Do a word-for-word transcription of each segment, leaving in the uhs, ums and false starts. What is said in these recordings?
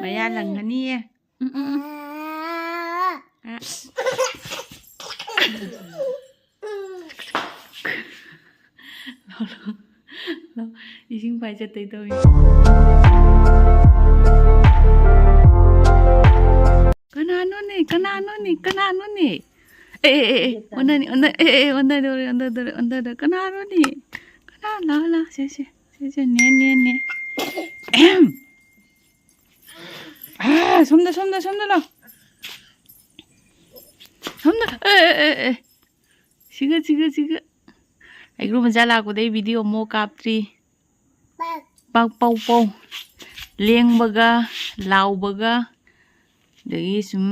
ꯃꯌꯥ ꯂꯪꯉꯅꯤꯌꯦ꯫ ꯎꯝ, ꯎꯝ, ꯎꯝ꯫ ꯑ꯫ ꯂꯧ, ꯂꯧ, ꯂꯧ꯫ ꯏꯁꯤꯡ ꯄꯥꯏ ꯆꯠꯇꯣꯏ ꯇꯧꯏ꯫ ꯀꯅꯥꯅꯣꯅꯦ? ꯀꯅꯥꯅꯣꯅꯦ? ꯀꯅꯥꯅꯣꯅꯦ? ꯑꯦ, ꯑꯦ, ꯑꯦ, ꯑꯦ, ꯑꯣꯟꯅꯅꯤ, ꯑꯣꯟꯅ-, ꯑꯦ, ꯑꯦ, ꯑꯣꯟꯅꯗꯧꯔꯦ, ꯑꯣꯟꯅꯗꯧꯔꯦ, ꯑꯣꯟꯅꯗꯧꯔꯦ꯫ ꯀꯅꯥꯅꯣꯅꯦ? ꯀꯅꯥ? ꯂꯥꯎ, ꯂꯥꯎ, ꯁꯦ, ꯁꯦ, ꯁꯦ, ꯁꯦ, ꯅꯦ, ꯅꯦ, ꯅꯦ꯫ ꯑꯥ, ꯁꯣꯝꯗ, ꯁꯣꯝꯗ, ꯁꯣꯝꯗ ꯂꯥꯎ꯫ ꯁꯣꯝꯗ, ꯑꯦ, ꯑꯦ, ꯑꯦ, ꯑꯦ꯫ ꯁꯤꯒ, ꯁꯤꯒ, ꯁꯤꯒ꯫ ꯍꯩꯒ꯭ꯔꯨ ꯃꯆꯥ ꯂꯥꯛꯄꯗꯩ video ꯑꯃꯨꯛ ꯀꯥꯞꯇ꯭ꯔꯤ꯫ ꯄꯥꯎ, ꯄꯥꯎ, ꯄꯥꯎ꯫ ꯂꯦꯡꯕꯒ, ꯂꯥꯎꯕꯒ, ꯑꯗꯒꯤ ꯁꯨꯝ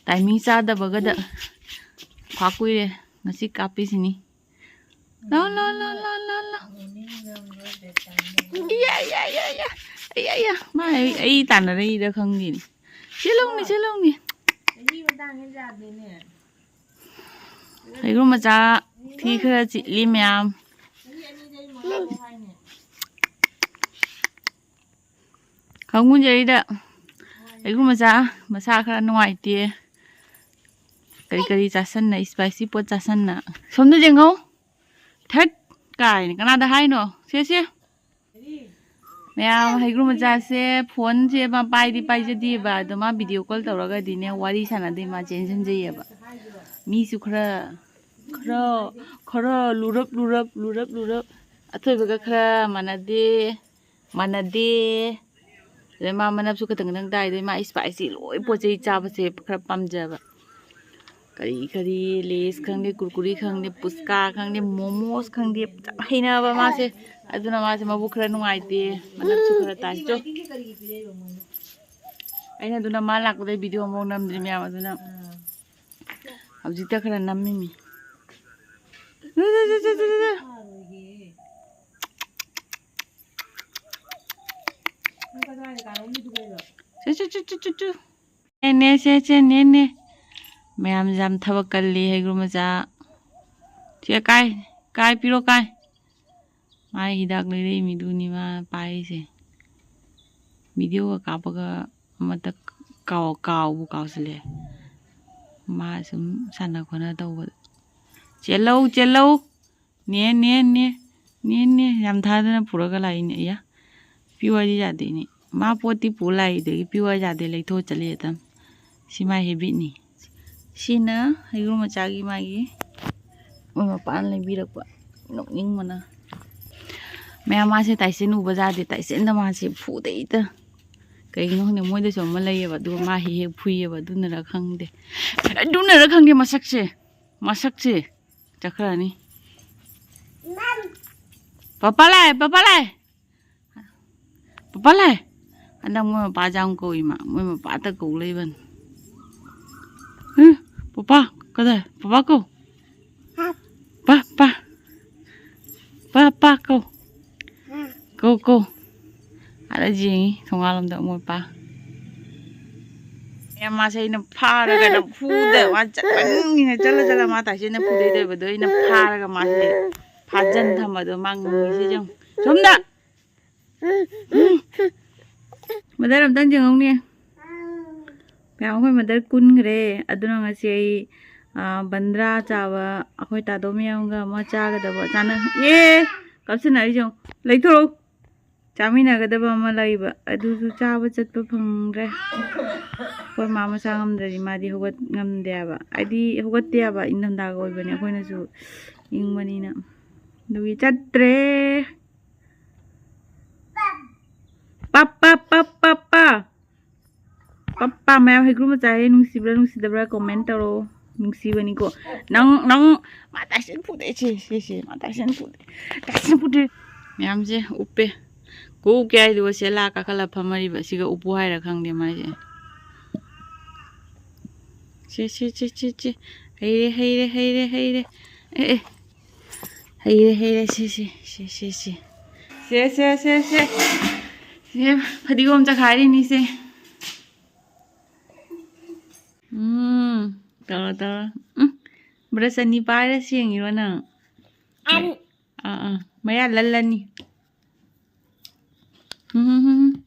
timing ꯆꯥꯗꯕꯒꯗ ꯈ꯭ꯋꯥ ꯀꯨꯏꯔꯦ ꯉꯁꯤ ꯀꯥꯞꯄꯤꯁꯤꯅꯤ꯫ ꯂꯥꯎ, ꯂꯥꯎ, ꯂꯥꯎ, ꯂꯥꯎ, ꯂꯥꯎ, ꯂꯥꯎ꯫ ꯏꯌꯥ, ꯏꯌꯥ, ꯏꯌꯥ, ꯏꯌꯥ꯫ ꯏꯌꯥ, ꯏꯌꯥ꯫ ꯃꯥ ꯑꯩ, ꯑꯩ ꯇꯥꯟꯅꯔꯛꯏꯔ ꯈꯪꯗꯦꯅꯦ꯫ ꯁꯤ ꯂꯧꯅꯤ, ꯁꯤ ꯂꯧꯅꯤ꯫ ꯍꯩꯒ꯭ꯔꯨ ꯃꯆꯥ ꯊꯤ ꯈꯔ ꯆꯤꯠꯂꯤ ꯃꯌꯥꯝ꯫ ꯈꯪꯉꯨꯖꯔꯤꯗ ꯍꯩꯒ꯭ꯔꯨ ꯃꯆꯥ ꯃꯁꯥ ꯈꯔ ꯅꯨꯡꯉꯥꯏꯇꯦ꯫ ꯀꯔꯤ ꯀꯔꯤ ꯆꯥꯁꯟꯅ, spicy ꯄꯣꯠ ꯆꯥꯁꯟꯅ꯫ ꯁꯣꯝꯗ ꯌꯦꯡꯉꯣ꯫ ꯊꯠ ꯀꯥꯏꯅ ꯀꯅꯥꯗ ꯍꯥꯏꯅꯣ? ꯁꯦ, ꯁꯦ꯫ ꯃꯌꯥꯝ ꯍꯩꯒ꯭ꯔꯨ ꯃꯆꯥꯁꯦ phoneꯁꯦ ꯃꯥ ꯄꯥꯏꯗꯤ ꯄꯥꯏꯖꯗꯦꯕ, ꯑꯗꯣ ꯃꯥ video call ꯇꯧꯔꯒꯗꯤꯅꯦ ꯋꯥꯔꯤ ꯁꯥꯟꯅꯗꯦ, ꯃꯥ ꯆꯦꯟꯁꯤꯟꯖꯩꯌꯦꯕ꯫ ꯃꯤꯁꯨ ꯈꯔ, ꯈꯔ, ꯈꯔ ꯂꯨꯔꯞ ꯂꯨꯔꯞ, ꯂꯨꯔꯞ ꯂꯨꯔꯞ, ꯑꯊꯣꯏꯕꯒ ꯈꯔ ꯃꯥꯟꯅꯗꯦ, ꯃꯥꯟꯅꯗꯦ꯫ ꯑꯗꯩ ꯃꯥ ꯃꯅꯞꯁꯨ ꯈꯤꯇꯪ ꯈꯤꯇꯪ ꯇꯥꯏ, ꯑꯗꯩ ꯃꯥ spicy ꯂꯣꯏ ꯄꯣꯠ ꯆꯩ ꯆꯥꯕꯁꯦ ꯈꯔ ꯄꯥꯝꯖꯕ꯫ ꯀꯔꯤ ꯀꯔꯤ Lays ꯈꯪꯗꯦ, ꯀꯨꯔꯀꯨꯔꯤ ꯈꯪꯗꯦ, ꯄꯨꯁꯀꯥ ꯈꯪꯗꯦ, momos ꯈꯪꯗꯦ, ꯌꯥꯝ ꯍꯩꯅꯕ ꯃꯥꯁꯦ꯫ ꯑꯗꯨꯅ ꯃꯥꯁꯦ ꯃꯕꯨꯛ ꯈꯔ ꯅꯨꯡꯉꯥꯏꯇꯦ, ꯃꯅꯞꯁꯨ ꯈꯔ ꯇꯥꯏ꯫ ꯆꯣ꯫ ꯑꯩꯅ ꯑꯗꯨꯅ ꯃꯥ ꯂꯥꯛꯄꯗꯩ video ꯑꯃꯐꯥꯎ ꯅꯝꯗ꯭ꯔꯤ ꯃꯌꯥꯝ, ꯑꯗꯨꯅ ꯍꯧꯖꯤꯛꯇ ꯈꯔ ꯅꯝꯃꯤꯃꯤ꯫ ꯆꯨ, ꯆꯨ, ꯆꯨ, ꯆꯨ, ꯆꯨ, ꯆꯨ꯫ ꯅꯦ, ꯅꯦ, ꯁꯦ, ꯁꯦ, ꯅꯦ, ꯅꯦ꯫ ꯃꯌꯥꯝꯁꯦ ꯌꯥꯝ ꯊꯕꯛ ꯀꯜꯂꯤ, ꯍꯩꯒ꯭ꯔꯨ ꯃꯆꯥ꯫ ꯁꯦ, ꯀꯥꯏ, ꯀꯥꯏ, ꯄꯤꯔꯣ, ꯀꯥꯏ꯫ ꯃꯥꯏ ꯍꯤꯗꯥꯛ ꯂꯩꯔꯛꯏ ꯃꯤꯗꯨꯅꯤ ꯃꯥ ꯄꯥꯏꯔꯤꯁꯦ꯫ ꯚꯤꯗꯤꯑꯣꯒ ꯀꯥꯞꯄꯒ ꯑꯃꯇ ꯀꯥꯎ-, ꯀꯥꯎꯕꯨ ꯀꯥꯎꯁꯤꯜꯂꯦ꯫ ꯃꯥ ꯁꯨꯝ ꯁꯥꯟꯅ ꯈꯣꯠꯅ ꯇꯧꯕꯗ꯫ "ꯆꯦꯜꯂꯧ, ꯆꯦꯜꯂꯧ꯫ ꯅꯦ, ꯅꯦ, ꯅꯦ꯫ ꯅꯦ, ꯅꯦ"꯫ ꯌꯥꯝ ꯊꯥꯗꯅ ꯄꯨꯔꯒ ꯂꯥꯛꯏꯅꯦ꯫ ꯑꯌꯥ꯫ ꯄꯤꯌꯨ ꯍꯥꯏꯗꯤ ꯌꯥꯗꯦꯅꯦ꯫ ꯃꯥ ꯄꯣꯠꯇꯤ ꯄꯨ ꯂꯥꯛꯏꯗꯒꯤ ꯄꯤꯌꯨ ꯍꯥꯏ ꯌꯥꯗꯦ, ꯂꯩꯊꯣꯛꯑ ꯆꯠꯂꯦ ꯑꯗꯨꯝ꯫ ꯁꯤ ꯃꯥꯏ ꯍꯦꯕꯤꯠꯅꯤ꯫ ꯁꯤꯅ ꯍꯩꯒ꯭ꯔꯨ ꯃꯆꯥꯒꯤ ꯃꯥꯒꯤ ꯃꯣꯏ ꯃꯄꯥꯅ ꯂꯩꯕꯤꯔꯛꯄ꯫ ꯅꯣꯛꯅꯤꯡꯕꯅ꯫ ꯃꯌꯥꯝ ꯃꯥꯁꯦ ꯇꯥꯏꯁꯦꯟ ꯎꯕ ꯌꯥꯗꯦ꯫ ꯇꯥꯏꯁꯦꯟꯗ ꯃꯥꯁꯦ ꯐꯨꯗꯩꯗ꯫ ꯀꯩꯒꯤꯅꯣ ꯈꯪꯗꯦ, ꯃꯣꯏꯗꯁꯨ ꯑꯃ ꯂꯩꯌꯦꯕ, ꯑꯗꯨꯒ ꯃꯥ ꯍꯦꯛ ꯍꯦꯛ ꯐꯨꯏꯌꯦꯕ꯫ ꯑꯗꯨꯅꯔ ꯈꯪꯗꯦ, ꯑꯗꯨꯅꯔ ꯈꯪꯗꯦ, ꯃꯁꯛꯁꯦ, ꯃꯁꯛꯁꯦ ꯆꯠꯈ꯭ꯔꯅꯤ꯫ "ꯄꯄꯥ ꯂꯥꯛꯑꯦ, ꯄꯄꯥ ꯂꯥꯛꯑꯦ, ꯄꯄꯥ ꯂꯥꯛꯑꯦ"꯫ ꯍꯟꯗꯛ ꯃꯣꯏ ꯃꯄꯥꯁꯦ ꯌꯥꯝ ꯀꯧꯏ ꯃꯥ, ꯃꯣꯏ ꯃꯄꯥꯇ ꯀꯧ ꯂꯩꯕꯅꯤ꯫ "ꯍꯨꯝ, ꯄꯄꯥ ꯀꯗꯥꯏ? ꯄꯄꯥ ꯀꯧ꯫ ꯄꯥ, ꯄꯥ, ꯄꯥ, ꯄꯥ ꯀꯧ꯫ ꯀꯧ, ꯀꯧ"꯫ ꯑꯥꯗ ꯌꯦꯡꯉꯤ ꯊꯣꯡꯒꯥꯜꯂꯣꯝꯗ ꯃꯣꯏ ꯄꯥ꯫ ꯑꯦ, ꯃꯥꯁꯦ ꯑꯩꯅ ꯐꯥꯔꯒ ꯅꯝꯐꯨꯗ ꯃꯥ ꯆꯠꯃꯟꯒꯤꯅ ꯆꯠꯂ ꯆꯠꯂ ꯃꯥ ꯇꯥꯏꯁꯦꯟꯅ ꯐꯨꯗꯩ ꯇꯧꯕꯗꯣ ꯑꯩꯅ ꯐꯥꯔꯒ ꯃꯥꯁꯦ ꯐꯥꯖꯟ ꯊꯝꯕꯗꯣ ꯃꯥ ꯉꯝꯃꯤꯁꯦ ꯌꯦꯡꯉꯨ꯫ ꯁꯣꯝꯗ꯫ ꯃꯗꯔ ꯑꯝꯇꯪ ꯌꯦꯡꯍꯧꯅꯦ꯫ ꯃꯌꯥꯝ ꯑꯩꯈꯣꯏ ꯃꯗꯔ ꯀꯨꯟꯈ꯭ꯔꯦ꯫ ꯑꯗꯨꯅ ꯉꯁꯤ ꯑꯩ, ꯑꯥ, ꯕꯟꯗ꯭ꯔꯥ ꯆꯥꯕ ꯑꯩꯈꯣꯏ ꯇꯥꯗꯣ ꯃꯌꯥꯝꯒ ꯑꯃ ꯆꯥꯒꯗꯕ ꯆꯥꯅ-, ꯑꯦ! ꯀꯥꯞꯁꯤꯟꯅꯔꯤꯁꯦ ꯌꯦꯡꯉꯨ꯫ ꯂꯩꯊꯣꯛꯎ꯫ ꯆꯥꯃꯤꯟꯅꯒꯗꯕ ꯑꯃ ꯂꯩꯕ, ꯑꯗꯨꯁꯨ ꯆꯥꯕ ꯆꯠꯄ ꯐꯪꯗ꯭ꯔꯦ꯫ ꯑꯩꯈꯣꯏ ꯃꯥ ꯃꯁꯥ ꯉꯝꯗ꯭ꯔꯗꯤ ꯃꯥꯗꯤ ꯍꯧꯒꯠ ꯉꯝꯗꯦ ꯍꯥꯏꯕ, ꯍꯥꯏꯗꯤ ꯍꯧꯒꯠꯇꯦ ꯍꯥꯏꯕ, ꯏꯪꯊꯝꯊꯥꯒ ꯑꯣꯏꯕꯅꯦ, ꯑꯩꯈꯣꯏꯅꯁꯨ ꯏꯪꯕꯅꯤꯅ꯫ ꯑꯗꯨꯒꯤ ꯆꯠꯇ꯭ꯔꯦ꯫ ꯄꯥ, ꯄꯥ, ꯄꯥ, ꯄꯥ, ꯄꯥ꯫ ꯄꯥ, ꯄꯥ, ꯃꯌꯥꯝ ꯍꯩꯒ꯭ꯔꯨ ꯃꯆꯥ ꯍꯦꯛ ꯅꯨꯡꯁꯤꯕ꯭ꯔꯥ ꯅꯨꯡꯁꯤꯗꯕ꯭ꯔꯥ comment ꯇꯧꯔꯣ꯫ ꯅꯨꯡꯁꯤꯕꯅꯤꯀꯣ꯫ ꯅꯪ, ꯅꯪ, ꯃꯥ ꯇꯥꯏꯁꯟ ꯐꯨꯗꯦ, ꯁꯦ, ꯁꯦ, ꯁꯦ, ꯃꯥ ꯇꯥꯏꯁꯟ ꯐꯨꯗꯦ, ꯇꯥꯏꯁꯟ ꯐꯨꯗꯦ꯫ ꯃꯌꯥꯝꯁꯦ ꯎꯞꯄꯦ꯫ ꯀꯨ ꯀꯌꯥ ꯍꯥꯏꯗꯨꯒ ꯁꯦ ꯂꯥ ꯀꯥꯈꯠꯂ ꯐꯝꯃꯔꯤꯕ꯫ ꯁꯤꯒ ꯎꯞꯄꯨ ꯍꯥꯏꯔ ꯈꯪꯗꯦ ꯃꯥꯏꯁꯦ꯫ ꯁꯦ, ꯁꯦ, ꯁꯦ, ꯁꯦ, ꯁꯦ꯫ ꯍꯩꯔꯦ, ꯍꯩꯔꯦ, ꯍꯩꯔꯦ, ꯍꯩꯔꯦ꯫ ꯑꯦ, ꯑꯦ꯫ ꯍꯩꯔꯦ, ꯍꯩꯔꯦ, ꯁꯦ, ꯁꯦ, ꯁꯦ, ꯁꯦ, ꯁꯦ꯫ ꯁꯦ, ꯁꯦ, ꯁꯦ, ꯁꯦ꯫ ꯁꯦ, ꯐꯗꯤꯒꯣꯝ ꯆꯈꯥꯏꯔꯤꯅꯤ ꯁꯦ꯫ ꯎꯝ, ꯇꯧꯔꯣ, ꯇꯧꯔꯣ꯫ ꯎꯝ, brush ꯑꯅꯤ ꯄꯥꯏꯔ ꯁꯦꯡꯉꯤꯔꯣ ꯅꯪ? ꯑꯥ, ꯑꯥ, ꯃꯌꯥ ꯂꯜꯂꯅꯤ꯫ ꯎꯝ, ꯎꯝ, ꯎꯝ, ꯎꯝ꯫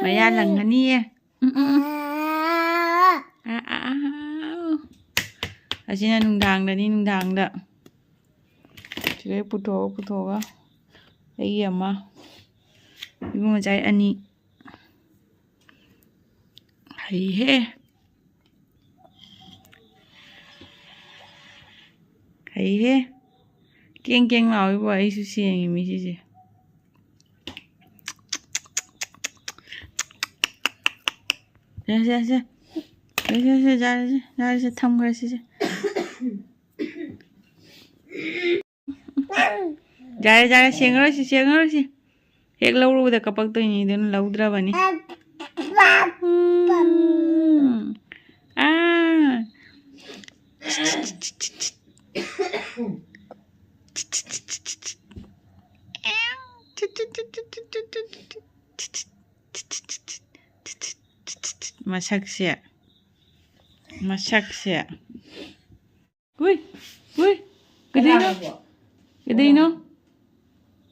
ꯃꯌꯥ ꯂꯪꯉꯅꯤꯌꯦ꯫ ꯎꯝ, ꯎꯝ, ꯎꯝ꯫ ꯑꯥ, ꯑꯥ, ꯑꯥ, ꯑꯥ꯫ ꯑꯁꯤꯅ ꯅꯨꯡꯗꯥꯡꯗꯅꯤ, ꯅꯨꯡꯗꯥꯡꯗ꯫ ꯁꯤꯗꯩ ꯄꯨꯊꯣꯛꯑ, ꯄꯨꯊꯣꯛꯑꯒ ꯑꯩꯒꯤ ꯑꯃ, ꯏꯕꯨꯡꯉꯣ ꯆꯥꯏ ꯑꯅꯤ꯫ ꯍꯩꯍꯦ꯫ ꯍꯩꯍꯦ꯫ ꯀꯦꯡ ꯀꯦꯡ ꯂꯥꯎꯏꯕꯣ, ꯑꯩꯁꯨ ꯁꯦꯡꯉꯤꯃꯤ ꯁꯤꯁꯦ꯫ ꯁꯦ, ꯁꯦ, ꯁꯦ꯫ ꯁꯦ, ꯁꯦ, ꯁꯦ, ꯌꯥꯔꯦꯁꯦ, ꯌꯥꯔꯦꯁꯦ, ꯊꯝꯈ꯭ꯔꯦ ꯁꯤꯁꯦ꯫ ꯌꯥꯔꯦ, ꯌꯥꯔꯦ, ꯁꯦꯡꯉꯔꯣꯏꯁꯤ, ꯁꯦꯡꯉꯔꯣꯏꯁꯤ꯫ ꯍꯦꯛ ꯂꯧꯔꯨꯕꯗ ꯀꯞꯄꯛꯇꯣꯏꯅꯤ, ꯑꯗꯨꯅ ꯂꯧꯗ꯭ꯔꯕꯅꯤ꯫ ꯎꯝ꯫ ꯑꯥ꯫ ꯃꯁꯛꯁꯦ꯫ ꯃꯁꯛꯁꯦ꯫ ꯍꯨꯏ, ꯍꯨꯏ꯫ ꯀꯩꯗꯩꯅꯣ? ꯀꯅꯥꯅꯣ? ꯀꯩꯗꯩꯅꯣ?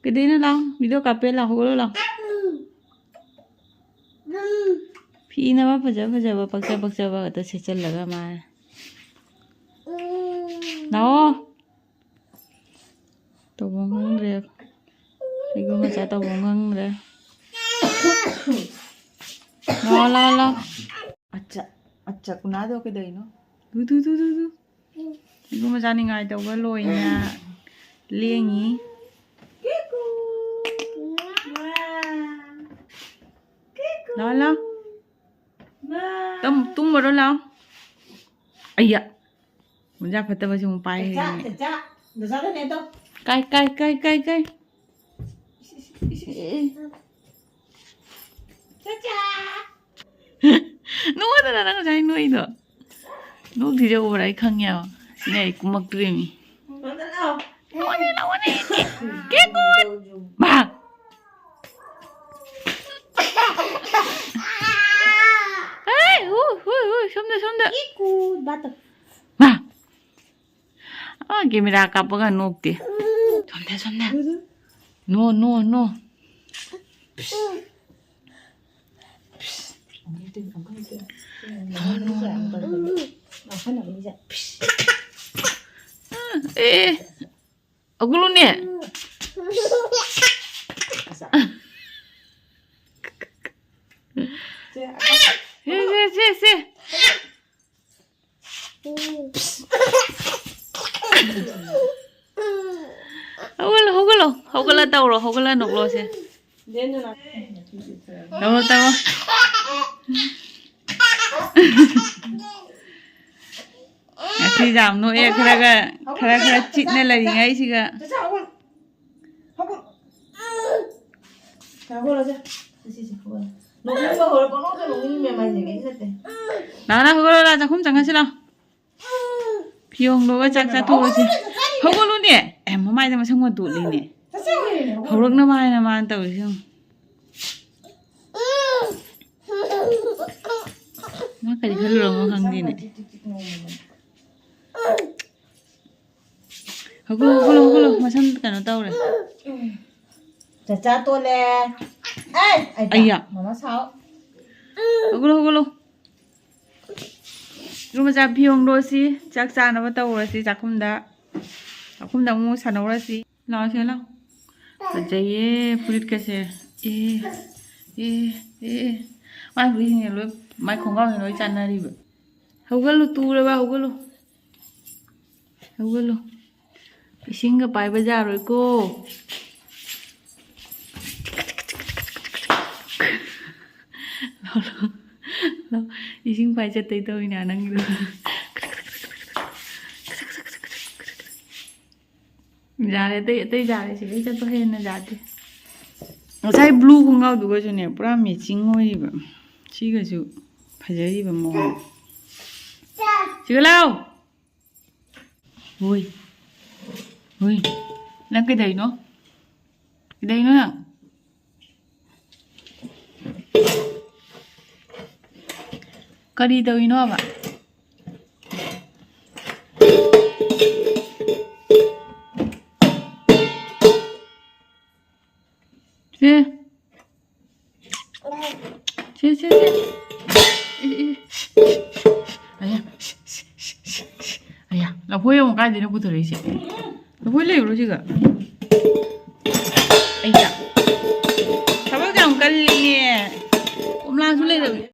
ꯀꯩꯗꯩꯅꯣ? ꯂꯥꯎ꯫ ꯚꯤꯗꯤꯑꯣ ꯀꯥꯞꯄꯦ, ꯂꯥꯎ꯫ ꯍꯧꯒꯠꯂꯣ, ꯂꯥꯎ꯫ ꯐꯤꯅꯕ ꯐꯖ ꯐꯖꯕ, ꯄꯛꯆ ꯄꯛꯆꯕ ꯈꯛꯇ ꯁꯦꯠꯆꯜꯂꯒ ꯃꯥꯅ꯫ ꯂꯥꯛꯑꯣ꯫ ꯇꯧꯐꯝ ꯈꯪꯗ꯭ꯔꯦ꯫ ꯀꯩꯒꯨꯝ ꯃꯆꯥ ꯇꯧꯐꯝ ꯈꯪꯗ꯭ꯔꯦ꯫ ꯂꯥꯛꯑꯣ, ꯂꯥꯛꯑꯣ, ꯂꯥꯛꯑꯣ꯫ ꯑꯠꯆꯥ, ꯑꯠꯆꯥ, ꯀꯨꯅꯥꯗꯣ ꯀꯩꯗꯧꯔꯤꯅꯣ? ꯇꯨ, ꯇꯨ, ꯇꯨ, ꯇꯨ, ꯇꯨ꯫ ꯏꯕꯨꯡꯉꯣ ꯆꯥꯅꯤꯡꯉꯥꯏ ꯇꯧꯕ ꯂꯣꯏꯅ ꯂꯦꯡꯉꯤ꯫ ꯂꯥꯛꯑꯣ, ꯂꯥꯛꯑꯣ꯫ ꯇꯝ-, ꯇꯨꯝꯃꯔꯣ, ꯂꯥꯛꯑꯣ꯫ ꯑꯩꯌꯥ꯫ ꯃꯣꯟꯖꯥ ꯐꯠꯇꯕꯁꯤ ꯑꯃꯨꯛ ꯄꯥꯏꯔꯦꯅꯦ꯫ ꯆꯥ, ꯆꯥ, ꯗꯁꯥꯗꯅꯦ ꯑꯗꯣ꯫ ꯀꯥꯏ, ꯀꯥꯏ, ꯀꯥꯏ, ꯀꯥꯏ, ꯀꯥꯏ꯫ ꯏꯁ, ꯏꯁ, ꯏꯁ, ꯏꯁ꯫ ꯑꯦ꯫ ꯆꯥ, ꯆꯥ꯫ ꯅꯣꯛꯑꯗꯅ ꯅꯪ ꯉꯁꯥꯏ ꯅꯣꯛꯏꯗꯣ꯫ ꯅꯣꯛꯇ꯭ꯔꯤꯁꯦ ꯎꯕ꯭ꯔꯥ? ꯑꯩ ꯈꯪꯉꯦꯕ꯫ ꯁꯤꯅ ꯑꯩ ꯀꯨꯝꯃꯛꯇ꯭ꯔꯤꯃꯤ꯫ ꯃꯥꯗ ꯂꯥꯛꯑꯣ꯫ ꯅꯣꯛꯑꯅꯤ, ꯅꯣꯛꯑꯅꯤ꯫ ꯀꯦꯀꯨ꯫ ꯃꯥ꯫ ꯑꯦ, ꯍꯨ, ꯍꯨ, ꯍꯨ, ꯁꯣꯝꯗ, ꯁꯣꯝꯗ꯫ ꯀꯦꯀꯨ, ꯕꯥꯇꯣ꯫ ꯃꯥ꯫ ꯑꯥ, ꯀꯦꯃꯦꯔꯥ ꯀꯥꯞꯄꯒ ꯅꯣꯛꯇꯦ꯫ ꯁꯣꯝꯗ, ꯁꯣꯝꯗ꯫ ꯅꯣ, ꯅꯣ, ꯅꯣ꯫ ꯑꯦ, ꯍꯧꯒꯠꯂꯨꯅꯦ꯫ ꯁꯦ, ꯁꯦ, ꯁꯦ, ꯁꯦ꯫ ꯍꯧꯒꯠꯂꯣ, ꯍꯧꯒꯠꯂꯣ, ꯍꯧꯒꯠꯂ ꯇꯧꯔꯣ, ꯍꯧꯒꯠꯂ ꯅꯣꯛꯂꯣꯁꯦ꯫ ꯇꯧꯔꯣ, ꯇꯧꯔꯣ꯫ ꯉꯁꯤ ꯌꯥꯝ ꯅꯣꯛꯑꯦ, ꯈꯔꯒ, ꯈꯔ, ꯈꯔ ꯆꯤꯠꯅ ꯂꯩꯔꯤꯉꯩꯁꯤꯒ꯫ ꯍꯧꯒꯠꯂꯣ꯫ ꯁꯤ, ꯁꯤ, ꯁꯤ, ꯍꯧꯒꯠꯂꯣ꯫ ꯅꯣꯛꯅꯤꯡꯕ ꯍꯧꯔꯦ, ꯄꯪꯅꯣꯛꯇ ꯅꯣꯛꯅꯤꯡꯉꯤ ꯃꯌꯥꯝ ꯍꯥꯏꯁꯦ, ꯀꯩꯁꯨ ꯅꯠꯇꯦ꯫ ꯂꯥꯛꯑꯣ, ꯂꯥꯛꯑꯣ, ꯍꯧꯒꯠꯂꯣ, ꯂꯥꯛꯑꯣ, ꯆꯥꯛꯈꯨꯝ ꯆꯪꯉꯁꯤ ꯂꯥꯛꯑꯣ꯫ ꯐꯤ ꯍꯣꯡꯗꯣꯛꯑꯒ ꯆꯥꯛ ꯆꯥꯊꯣꯛꯑꯁꯤ꯫ ꯍꯧꯒꯠꯂꯨꯅꯦ꯫ ꯑꯦ, ꯃꯃꯥꯏꯗ ꯃꯁꯝ ꯃꯇꯣꯠꯂꯤꯅꯦ꯫ ꯆꯠꯁꯦ ꯍꯧꯔꯦꯅꯦ, ꯍꯧꯒꯠꯂꯣ꯫ ꯍꯧꯔꯛꯅꯕ ꯍꯥꯏꯅ ꯃꯥꯅ ꯇꯧꯔꯤꯁꯤ ꯌꯦꯡꯉꯨ꯫ ꯃꯥ ꯀꯔꯤ ꯈꯜꯂꯨꯔꯃꯣ ꯈꯪꯗꯦꯅꯦ꯫ ꯍꯧꯒꯠꯂꯣ, ꯍꯧꯒꯠꯂꯣ, ꯍꯧꯒꯠꯂꯣ, ꯃꯁꯝ ꯀꯩꯅꯣ ꯇꯧꯔꯦ꯫ ꯆꯆꯥ ꯇꯣꯜꯂꯦ꯫ ꯑꯦ, ꯑꯩꯗ꯫ ꯑꯩꯌꯥ꯫ ꯃꯃꯥ ꯁꯥꯎ꯫ ꯍꯧꯒꯠꯂꯣ, ꯍꯧꯒꯠꯂꯣ꯫ ꯏꯔꯨ ꯃꯆꯥ ꯐꯤ ꯍꯣꯡꯗꯣꯛꯑꯁꯤ, ꯆꯥꯛ ꯆꯥꯅꯕ ꯇꯧꯔꯁꯤ ꯆꯥꯛꯈꯨꯝꯗ꯫ ꯆꯥꯛꯈꯨꯝꯗ ꯑꯃꯨꯛ ꯁꯥꯟꯅꯧꯔꯁꯤ꯫ ꯂꯥꯛꯑꯣ ꯁꯤꯗ ꯂꯥꯛꯑꯣ꯫ ꯐꯖꯩꯌꯦ ꯐꯨꯔꯤꯠꯀꯁꯦ꯫ ꯑꯦ, ꯑꯦ, ꯑꯦ, ꯑꯦ꯫ ꯃꯥꯏ ꯐꯨꯔꯤꯠꯁꯤꯡꯁꯦ ꯂꯣꯏ, ꯃꯥꯏ ꯈꯣꯡꯒ꯭ꯔꯥꯎꯁꯤꯡ ꯂꯣꯏ ꯆꯥꯟꯅꯔꯤꯕ꯫ ꯍꯧꯒꯠꯂꯨ, ꯇꯨꯔꯕ, ꯍꯧꯒꯠꯂꯨ꯫ ꯍꯧꯒꯠꯂꯨ꯫ ꯏꯁꯤꯡꯒ ꯄꯥꯏꯕ ꯌꯥꯔꯣꯏꯀꯣ꯫ ꯂꯥꯎ, ꯂꯥꯎ, ꯂꯥꯎ꯫ ꯏꯁꯤꯡ ꯄꯥꯏ ꯆꯠꯇꯣꯏ ꯇꯧꯋꯤꯅꯦ ꯅꯪꯒꯤꯗꯣ꯫ ꯌꯥꯔꯦ, ꯑꯇꯩ, ꯑꯇꯩ ꯌꯥꯔꯦ, ꯁꯤꯗꯩ ꯆꯠꯄ ꯍꯦꯟꯅ ꯌꯥꯗꯦ꯫ ꯉꯁꯥꯏ blue ꯈꯣꯡꯒ꯭ꯔꯥꯎꯗꯨꯒꯁꯨꯅꯦ, ꯄꯨꯔꯥ matching ꯑꯣꯏꯔꯤꯕ꯫ ꯁꯤꯒꯁꯨ ꯐꯖꯔꯤꯕ ꯃꯑꯣꯡ꯫ ꯁꯤꯒ ꯂꯥꯎ꯫ ꯍꯣꯏ꯫ ꯍꯣꯏ꯫ ꯅꯪ ꯀꯩꯗꯧꯔꯤꯅꯣ? ꯀꯩꯗꯧꯔꯤꯅꯣ ꯅꯪ? ꯀꯔꯤ ꯇꯧꯔꯤꯅꯣꯕ? ꯁꯦ꯫ ꯁꯦ, ꯁꯦ, ꯁꯦ꯫ E, E. ꯑꯌꯥ꯫ ꯑꯌꯥ, ꯂꯐꯣꯏ ꯑꯃꯨꯛ ꯀꯥꯏꯗꯩꯅꯣ ꯄꯨꯊꯣꯔꯛꯏꯁꯦ? ꯂꯐꯣꯏ ꯂꯩꯕ꯭ꯔꯣ ꯁꯤꯒ?